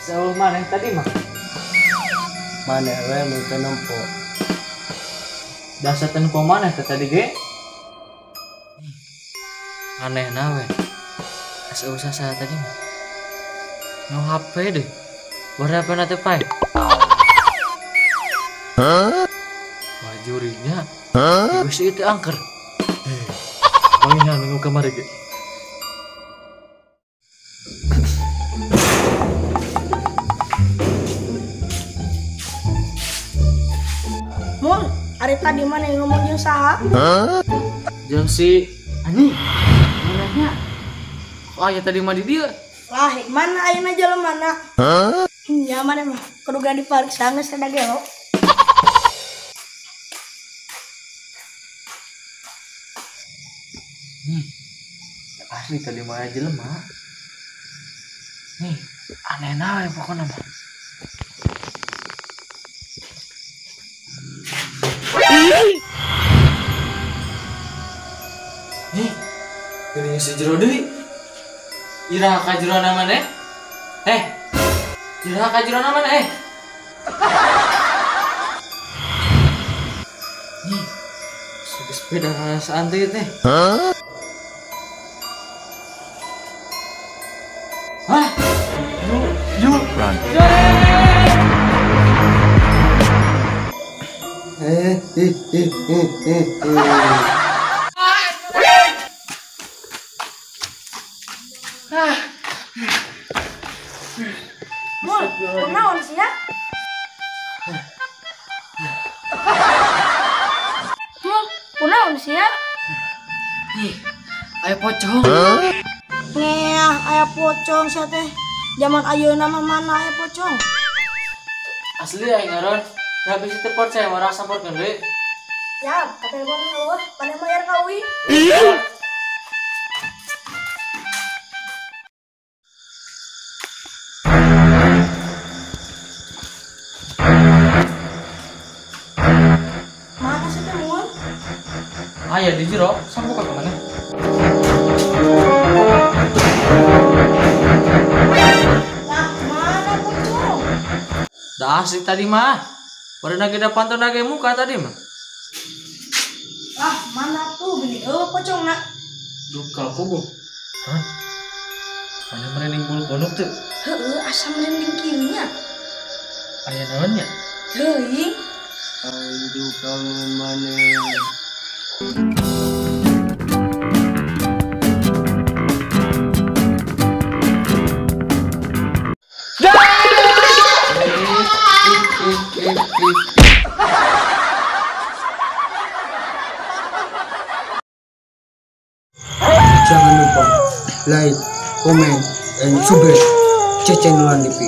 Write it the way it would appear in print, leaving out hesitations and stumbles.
Jauh mana tadi mah? Mana we mun teu nempo. Dasar tempo mana tadi ge? Aneh na we. Asa usah saya tadi mah. No HP deh. Berapa nanti pai? Hah? Wajurinya. Hah? Wis itu angker. Mangihan nunggu kamari ge. Mul, ari tadi mana yang ngomong jeung saha? Hah? Jeung si anjing. Manehnya. Kok aya tadi mah di dieu? Lah, mana ayeuna jelema mana? Hah? Ya mana mah kudu dipariksa geus rada gelo. Nih, asli tadi mah jelema. Nih, aneh nawe pokoknya mah. Nih, geuning si jero deui. Iraha ka jero maneh? Iraha ka jero maneh? Nih, sepeda santai teh. Hah? Hah? Ju, Run. Mul, kunaon sih ya? Mul, kunaon sih ya? Nih, aya pocong. Ngeah, aya pocong sia teh. Zaman ayeuna mah mana aya pocong? Asli aing ngaran. Da bisi teu percaya mah rasa sampeurkeun deui. Ya, katelpon eueuh, maneh mayar ka uing. Mana sih teh Mul? Aya di jero, sambuka ka maneh? Lah, mana pocong? Da asli tadi mah. Baru nage da pantau nage muka tadi mah. Lah, mana tuh gini eueuh pocongna? Duka kubu. Hah? Mana merinding bulu konuk tuh? Heeh, asa merinding kieu nya. Aya naon nya? Teuing. Aing duka maneh. Jangan lupa like, comment, and subscribe Cece Nulan TV.